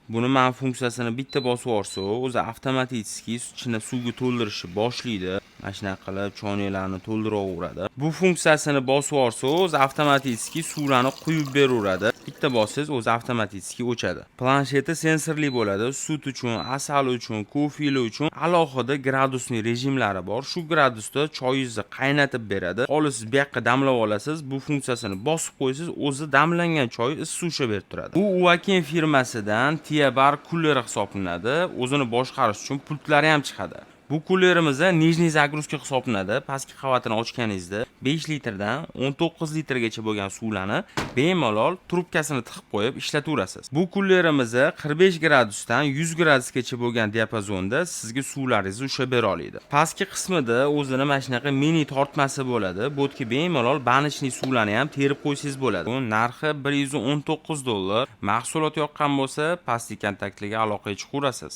Buni man funksiyasini bitta bosib yuborsa, o'zi avtomatik ichini suvga to'ldirishni boshlaydi. Mana shunaqa qilib choynaklarni to'ldiraveradi. Bu funksiyasini bosib yuborsa, o'zi avtomatik suvlarni quyib beraveradi. Bitta bossangiz, o'zi avtomatik o'chadi. Plansheti sensorli bo'ladi. Sut uchun, asal uchun, kofeli uchun alohida градусный rejimlari bor. Shu gradusda choyingizni qaynatib beradi. Xohlasiz, bu yoqqa damlab olasiz. Bu funksiyasini bosib qo'ysangiz, o'zi damlangan choy issiq ushlab berib turadi. Bu Uaken firmasidan Tia Bar kuleri hisoblanadi. O'zini boshqarish uchun pultlari ham chiqadi. Bu kulerimiz нижний загрузка hisoblanadi. Pastki qavatini ochganingizda 5 litrdan 19 litrgacha bo'lgan suvlarni bemalol trubkasini tiqib qo'yib ishlataverasiz. Bu kulerimiz 45 gradusdan 100 gradusgacha bo'lgan diapazonda sizga suvlaringizni ushlab bera oladi. Pastki qismida o'zini mana shunaqa mini tortmasi bo'ladi. Bu yerga bemalol баночный suvlarni ham terib qo'ysangiz bo'ladi. Bu narxi 119 dollar. Mahsulot yoqqan bo'lsa, pastki kontaktlarga aloqaga chiqaverasiz.